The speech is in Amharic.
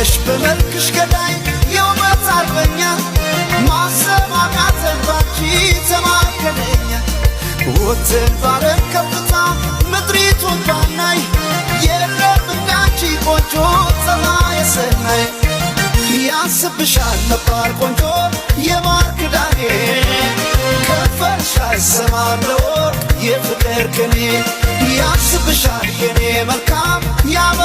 ነሽ በመልክሽ ገዳይ የውበት አርበኛ፣ ማሰብ አቃተን ባንቺ ተማከለኛ። ወጥተን ባለም ከፍታ ምድሪቱን ባናይ፣ የለም እንዳንቺ ቆንጆ ፀባየ ሰናይ። ያንስብሻል መባል ቆንጆ የማር ክዳኔ፣ ከንፈርሽ አይሰማም ለወርቅ የፍቅር ቅኔ። ያንስብሻል የኔ መልካም ያመ